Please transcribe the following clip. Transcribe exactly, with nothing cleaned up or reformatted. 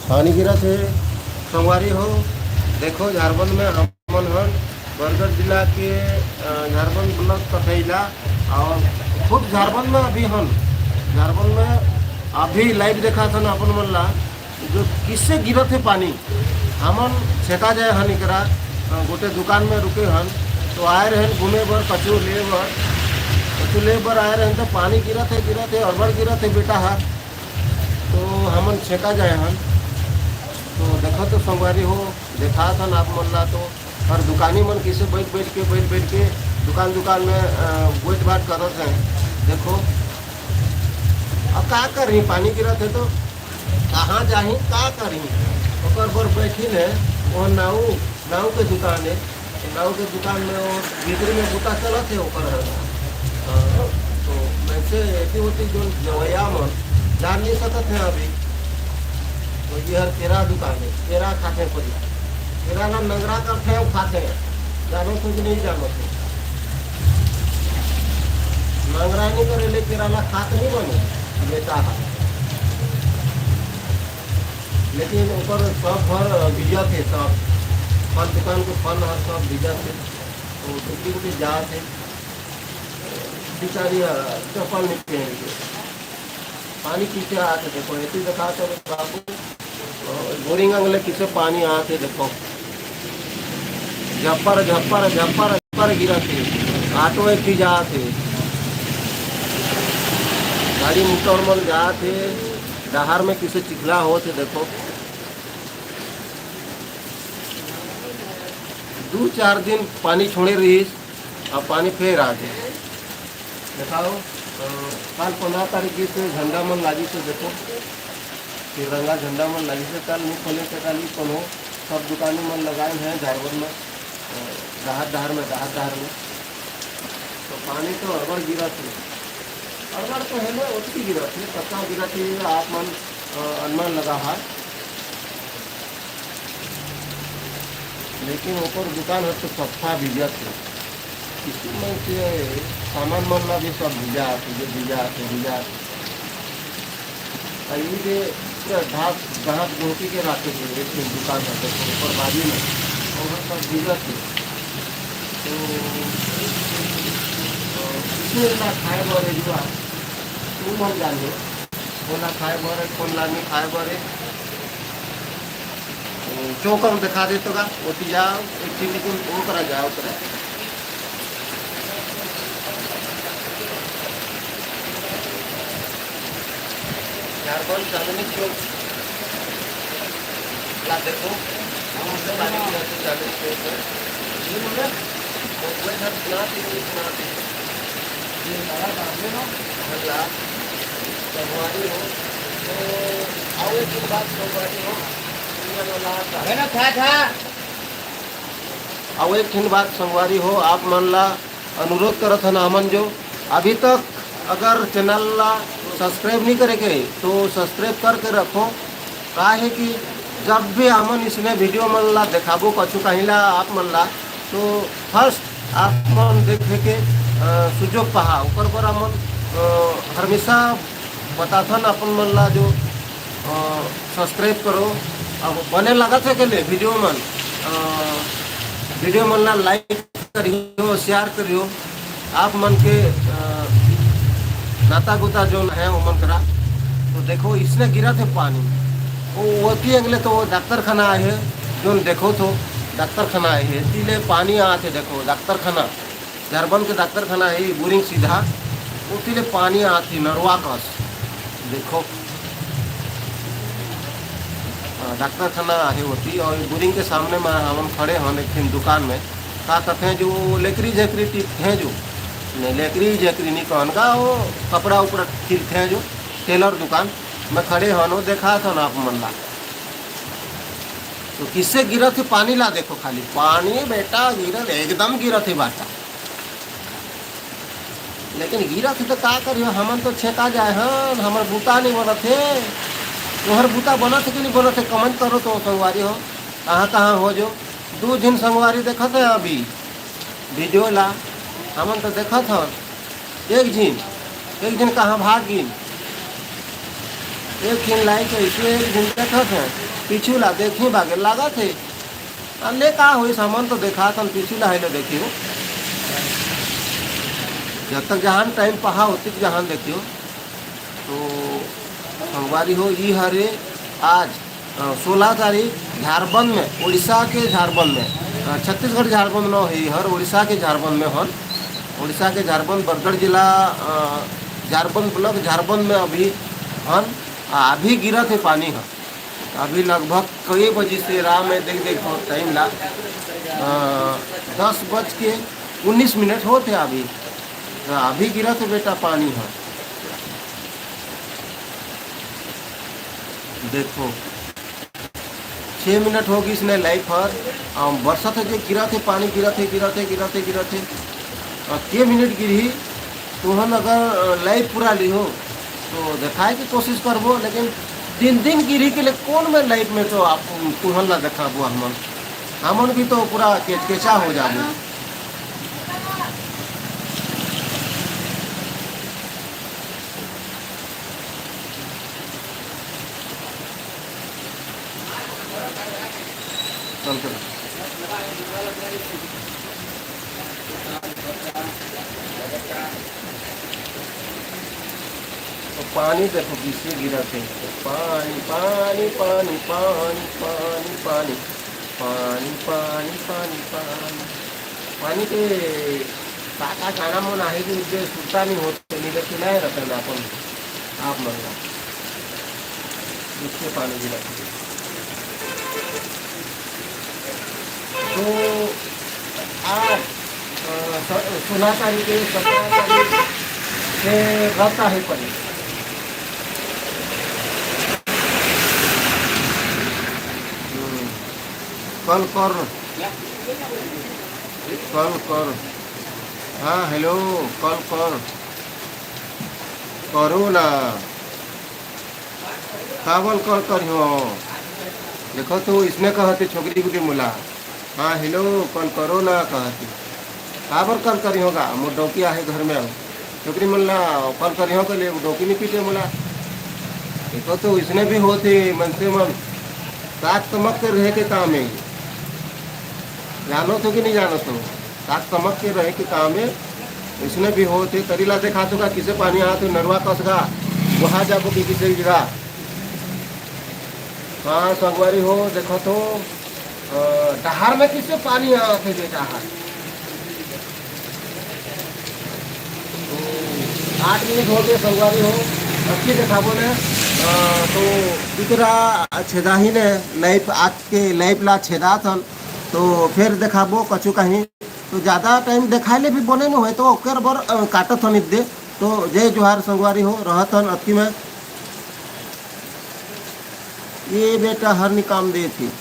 पानी गिरत हे। संगवारी हो, देखो झारबंद में हमन हन बरगढ़ जिला के, अ, झारबंद ब्लॉक कथैला, और खुद झारबंद में अभी हन, झारबंद में अभी लाइव देखाथन अपन मन ला, जो किसे गिरत हे पानी। हमन छेका जाए हन एकरा, अ, गोटे दुकान में रुके हन, तो आए रहन घूमे बर, कछु ले बर, कछु ले बर आए रहन, तो पानी गिरत हे, गिरत हे, अड़बड़ गिरत हे बेटा हा। तो हमन छेका जाए हन। तो देखो तो संगवारी हो, देखात हन आप मन ला तो, और दुकानी मन किसे बैठ बैठ के, बैठ बैठ के दुकान दुकान में, अ, गोठ बात करत हैं। देखो, अब का करही, पानी गिरत हे तो कहाँ जाही, का करही? ओकर बर बैठिन हे वो नाऊ, नाऊ के दुकान हे। नाऊ के दुकान में वो भीतरी में बूता चलत हे ओकर हर। हाँ, तो वैसे एती ओती जो जवैया मन जान नहीं सकत हे अभी। तो ये हर केरा दुकान हे, केरा खाथे कोई, केरा ला नंगरा करथे अउ खाथे, जानो तो कि नहीं जानो तो। नंगरा नहीं करे ले केरा ला खात नहीं बने, बेटा हा। लेकिन ओकर सब घर भीजत हे, सब फल दुकान के फल हर सब भीजत हे। तो दुखी के जात हे, बेचारी, अ, चप्पल नहीं पहन के। पानी पीछे आत हे, देखो, एती देखा तो बाबू, अ, बोरिंग अंगले पीछे पानी आत हे, देखो, झप्पर, झप्पर, झप्पर, झप्पर गिरत हे, ऑटो एक भी जात हे, गाड़ी मोटर मन जात हे, डहार में किसे चिखला होत हे, देखो। दू चार दिन पानी छोड़े रहिस, अब पानी फेर आ गे। देखाओ, अ, काल पंद्रह तारीख के झंडा मन लागिस हे, देखो, तिरंगा झंडा मन लागिस हे। काल नहीं खोले से काल ही कोनो सब दुकानी मन लगाए हैं झारबंद में, अ, डहार डहार में, डहार डहार में। तो पानी तो अड़बड़ गिरत हे, अड़बड़ तो है ना, ओतकी गिरत हे, कतका गिरत हे, आप मन, अ, अनुमान लगा हा। लेकिन ओकर दुकान हर तो सफा भीजत हे। किसी मन के सामान मन ला भी सब भीजा आथे, जो भीजा आथे, भीजा आथे। आ ई जे पूरा घास, घास गोहकी के राखे हे, एक ठन दुकान हर तो ओकर बाजू में, ओहर सब भीजत हे। तो, अ, किसी ला खाए बर हे जुआ, तू मन जाने, कोन ला खाए बर हे, कोन ला नहीं खाए बर हे। चौक में दिखा दे तो का, ओती जाओ, एक चीज लेकिन वो करा जाओ, करा। झारखंड चांदनी चौक ला देखो, हम उससे पानी गिरा तो चांदनी चौक है। ये बोले, वो कोई घर सुना दे, कोई सुना दे। ये सारा काम है ना। अल्लाह, संगवारी हो, तो आओ एक दिन बाद संगवारी हो, दुनिया में अल्लाह का। है ना, था, था। अउ एक ठिन बात संगवारी हो, आप मन ला अनुरोध करत हन हमन जो अभी तक अगर चैनल ला सब्सक्राइब नहीं करे के तो सब्सक्राइब करके रखो। का है कि जब भी हमन इसने वीडियो मन ला देखाबो कछु कहीं ला आप मन ला, तो फर्स्ट आप मन देखे के, अ, सुजोग पहा, ओकर बर हमन, अ, हमेशा बताथन अपन मन ला जो, अ, सब्सक्राइब करो। अब बने लगत है के ले वीडियो मन, अ, वीडियो मन ला लाइक करियो, शेयर करियो, आप मन के, अ, नाता गोता जोन है ओमन करा। तो देखो इसने गिरत हे पानी, वो ओती अंगले तो वो डॉक्टर खाना आए है, जोन देखो तो डॉक्टर खाना आए है, तीले पानी आते देखो डॉक्टर खाना। झारबंद के डॉक्टर खाना हे बोरिंग सीधा, ओती ले पानी आत हे नरवा कस। देखो, हाँ, डॉक्टर खाना हे ओती, और बोरिंग के सामने में हमन खड़े हन एक ठिन दुकान में। का कथे जो लेकरी झेकरी टीप थे जो, नहीं लेकरी झेकरी नहीं कहन का, वो कपड़ा उपड़ा सिलथे जो, टेलर दुकान में खड़े हन, वो देखात हन आप मन ला। तो किसे गिरत हे पानी ला, देखो खाली पानी बेटा गिरत, एकदम गिरत हे बाटा। लेकिन गिरत हे तो का करियो, हमन तो छेका जाए हन, हमर बूता नहीं बनत हे। तोहर बूता बनत हे कि नहीं बनत हे, कमेंट करो तो संगवारी हो, कहाँ कहाँ हो जो। दू झिन संगवारी देखत हे अभी वीडियो ला, हमन तो देखत हन, एक झिन, एक झिन कहाँ भाग गिन। एक ठिन लाइट ऐसे एक दिन देखत हे, पीछू ला देखी बागे लागत हे। अ, ले का होइस, हमन तो देखाथन, पीछू ला हे ले देखियो। जब तक जहाँ टाइम पहा होती जहाँ देखियो। तो संगवारी हो, ई हरे आज, अ, सोलह तारीख झारबंद में, उड़ीसा के झारबंद में, अ, छत्तीसगढ़ झारबंद न हे हर, उड़ीसा के झारबंद में हन। उड़ीसा के झारबंद, बरगढ़ जिला, अ, झारबंद ब्लॉक झारबंद में अभी हन। आ, अभी गिरत हे पानी ह। अभी लगभग कई बजे से राह में देख, देख, टाइम ला, अ, दस बज के उन्नीस मिनट होत हे अभी। हाँ, अभी गिरत हे बेटा पानी ह। देखो, छः मिनट हो गइस ने लाइव हर, अ, बरसत हे जे गिरत हे, पानी गिरत हे, गिरत हे, गिरत हे, गिरत हे। अ, के मिनट गिरही, तुहन अगर, अ, लाइव पूरा लिहो, तो देखाए के कोशिश करबो, लेकिन दिन दिन गिरही के लिए कौन में लाइव में तो आप, तुहन ला देखाबो हमन, हमन भी तो पूरा केचकेचा हो जाबो। चल के। तो पानी देखो, बीच में गिरा थे। पानी, पानी, पानी, पानी, पानी, पानी, पानी, पानी, पानी, पानी, पानी। पानी के का, का गाना मन आहे कि जे सुरता नहीं होते, नहीं तो सुनाए रहता ना अपन आप मन ला। इससे पानी गिरा। तो आज, अ, स-, सोलह तारीख के, सत्रह तारीख के रहता है परी। हम्म। कल कर, कल कर। हाँ, हेलो, कल कर। करो ना। काबर कल करिहो? देखो तो इसने कहते छोकरी गुटी मोला। हाँ, हेलो, कल करो ना कहते। काबर कल करिहो गा? मोर डौकी आहे घर में। छोकरी मन ला कल करिहो के लिए डौकी नहीं पीटे मोला। देखो तो इसने भी होते मनसे मन। सात तमक के रहे के काम है। जानो तो कि नहीं जानो तो? सात तमक के रहे के काम है। इसने भी होते, तरी ला देखा तो का किसे पानी आ तो नरवा कस गा। वहाँ जाबो कि किसे गिरा। हाँ, संगवारी हो, देखो तो, अ, डहार में किसे पानी आथे बेटा हा। आठ मिनट हो गए संगवारी हो, अच्छी दिखाबो ने। अ, तो इतरा छेदाही ने लाइव, आज के लाइव ला छेदाथन, तो फिर दिखाबो कछु कहीं। तो ज़्यादा टाइम दिखाए ले भी बने नहीं होए, तो ओकर बर, अ, काटत हन इद्दे। तो जय जोहार संगवारी हो, रहत हन अतकी में। ये बेटा हर निकाम दे थी।